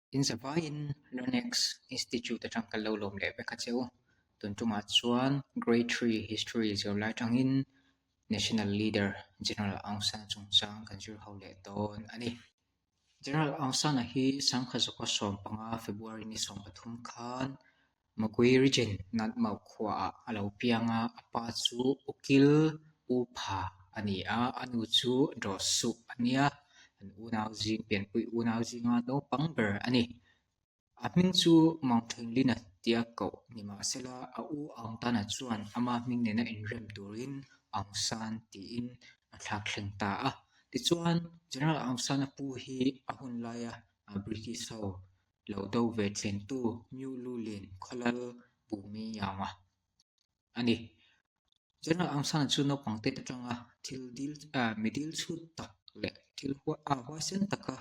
In zavaiin Learnex Institute atang kan lo lawm leh vek a che u. Tun tumah chuan Grade 3 History zirlai atangin National Leader General Aung San chungchang kan zir ho leh dawn a ni. General Aung San-a hi Sangkhazuka 15 February ni 13 khan Magway Region Natmau khuaah a lo piang a, a pa chu Ukil U Pha a ni a, a nu chu Daw Suh a nia, an unau zing pianpui unau zinga naupang ber a ni. A hming chu Mount Thenglina tia koh ni mah sela a u Aung Tana chuan ama hming nena inrem turin Aung San tiin a thlak thleng ta a. Tichuan, General Aung San-a pu hi a hun laia British ho lo do ve thentu Myu Lu Lin khawlal Bumi Yaung-a a ni. General Aung San chu naupang tet atanga thil dil mi dil chhut tak leh thil huaisen taka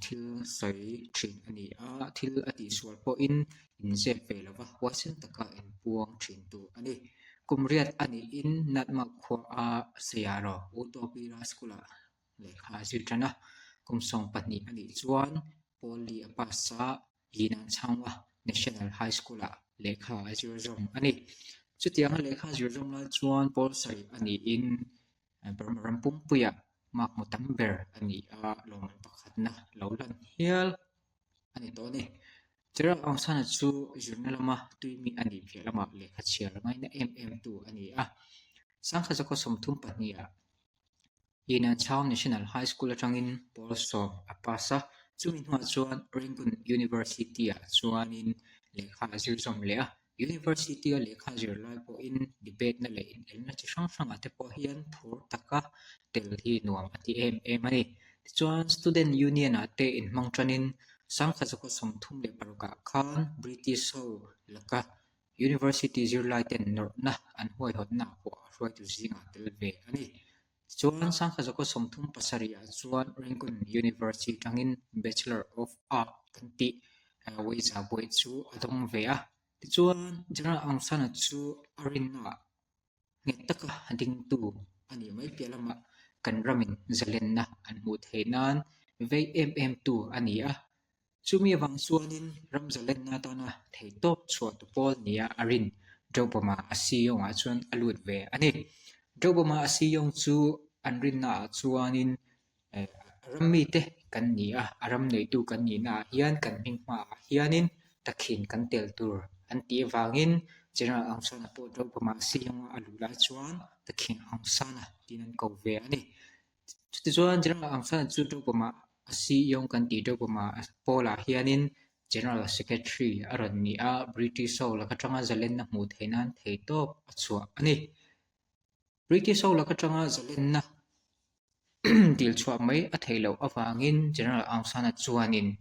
thil sawi thin a ni a, thil a tihsual pawhin inzep ve lova huaisen taka inpuang thin tu a ni. Kum riat a niin Natma khua Sayaro Utopira School-ah Lehkha a zir tan a, kum 12 a nih chuan Paul Lee a pass a, Yinan Changwa National High School-ah lehkha a zir zawm a ni. Chutianga lehkha a zir zawm lai chuan Paul sarih a niin Burma ram pumpuiah mark hmu tam ber a ni a, lawmman pakhatna lo lan hial a ni tawh a ni. Gerald Aung San-a chu zirna lama tuimi a nih piah lamah lehkha chhiar ngaina em em tu a ni a, Sangkhazaw 32-ah Yinanchao National High School atangin pawl sawm a pass a, chumi hnuah chuan Rangoon University-ah chuanin lehkha a zir zawm leh a. University-a lehkha zir lai pawhin debate-na leh inelna chi hrang hrangah te pawh hian phur taka tel hi nuam a ti em em a ni. Tichuan, Student Union-ah te inhmang tanin Sangkhazaw 36-ah khan British ho laka University zirlaiten nawrhna an huaihawtnaah pawh a hruaitu zingah tel ve a ni. Tichuan, Sangkhazaw 37 ah chuan Rangoon University tangin Bachelor of Art kan tih Weiza buai chu a dawng ve a. Tichuan, General Aung San-a chu a rinnaah nghet taka dingtu a nih mai piah lamah kan ramin zalenna an hmuh theih nan vei em em tu a ni a. Chumi avang chuanin ram zalenna atana theihtawp chhuah tu pawl nia a rin Dobama a Siyong-ah chuan a lut ve a ni. Dobama a Siyong chu an rinnaah chuanin a ram mite kan ni a, a ram neitu kan nihnaah hian kan hming hmaah hianin takhin kan tel tur an tih avangin General Aung San-a pawh Dobama a Siyong-a a luh lai chuan Takhin Aung San-a tiin an ko ve a ni. Chutichuan General Aung San chu Dobama a CEO kan tih Dobama pawlah hianin General Secretary a rawn ni a, British ho laka tanga zalenna hmuh theih nan theihtawp a chhuah a ni. British ho laka tanga zalenna dil chhuah mai a theih loh avangin General Aung San-a chuanin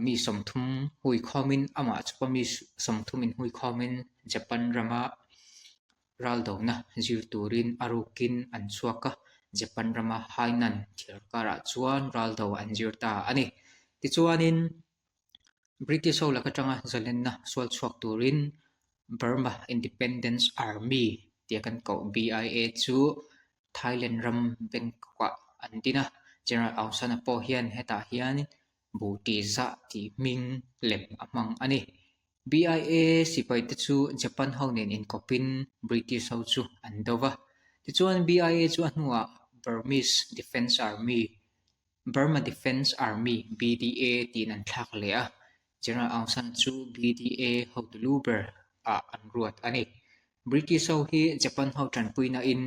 mi 30 hui khawmin amah chupa mi 30 inhui khawmin Japan rama raldona zir turin a rukin an chhuak a, Japan rama Hainan thil karah chuan raldo an zir ta a ni. Tichuanin British ho lak atanga zalenna sual chhuak turin Burma Independence Army tia kan koh BIA chu Thailand ram Bangkok-ah an din a, General Aung San-a pawh hian hetah hian buh tih zah tih hming lem a hmang a ni. BIA sipai te chu Japan ho nen inkawpin British ho chu an do va. Tichuan BIA chu a hnuah Burmese Defence Army, Burma Defence Army, BDA, tiin an thlak leh a, General Aung San chu BDA hotu lu ber ah an ruat a ni. British ho hi Japan ho tanpuina in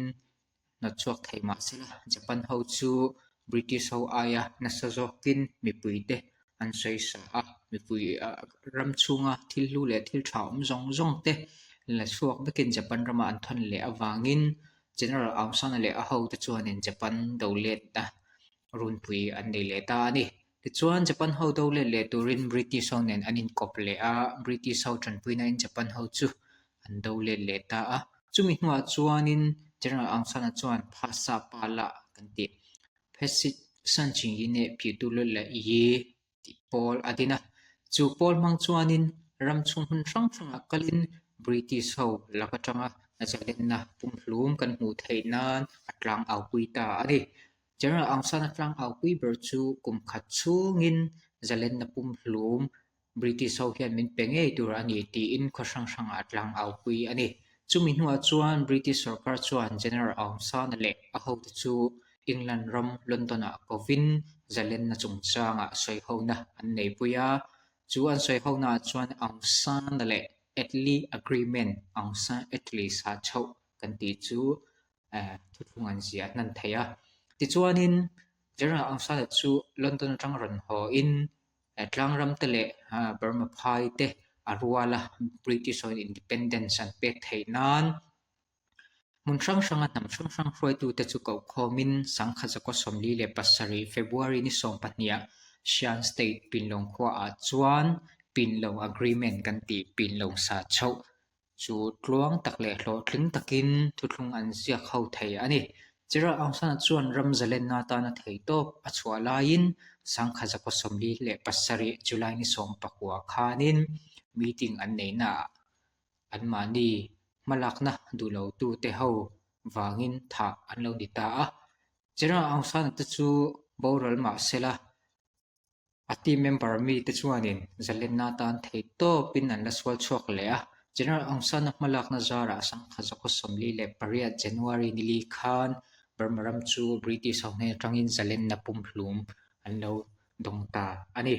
hnawt chhuak thei mah sela Japan ho chu British ho aia nasa zawkin mipui te an sawi sa a, mipui ram chhunga thil hlu leh thil tha awm zawng zawng te la chhuak vekin Japan rama an thawn leh avangin General Aung San leh a hote chuanin Japan do letna runpui an nei leh ta a ni. Tichuan, Japan ho do let leh turin British ho nen an inkawp leh a, British ho tanpuinain Japan ho chu an do let leh ta a. Chumi hnuah chuanin General Aung San-a chuan Phasa Pa La kan tih, Phesit San Ching Yi Neh Pyi Tu Lut Leh Yi tih pawl a din a. Chu pawl hmang chuanin ram chhung hmun hrang hrangah kalin British ho lak atanga zalenna pumhlum kan hmuh theih nan a tlang aupui ta a ni. General Aung San-a tlang aupui ber chu kum khat chhungin Zalenna pumhlum British ho hian min pe ngei tur a ni tiin khaw hrang hrangah a tlang aupui a ni. Chumi hnuah chuan British sorkar chuan General Aung San-a leh a hote chu England ram London-ah kovin zalenna chungchangah sawihona an neipui a. Chu an sawihona-ah chuan Aung San-a leh Attlee Agreement, Aung San Attlee sa chhoh kan tih chu thuthlung an ziah hnan thei a. Tichuanin General Aung San-a chu London atang rawn haw-in Tlangram te leh Burma phai te a rual a, British hoin independence an pek theih nan hmun hrang hranga hnam hrang hrang hruaitute chu kohkhawmin Sangkhat Zakua 47 February ni 12ah Shan State Pinlawng khuaah chuan Pinlawng Agreement kan tih Pinlawng sa chhoh Chu tluang tak leh hlawhtling takin thuthlung an ziak ho thei a ni. Chirag Aung San-a chuan ram zalenna atana thei tawp a chhuah laiin Sangkhat 47 July ni 19 khanin meeting an neihnaah anmahni hmalakna duhlotute ho vangin thah an lo ni ta a. Chirag Aung San-a te chu boral mah sela A team member mite chuanin zalenna atan thei tawpin an la sual chhuak leh a, General Aung San-a hmalakna zarah 1948 January ni li khan Burma ram chu British ho hnen atangin zalenna pumhlum an lo dawng ta a ni.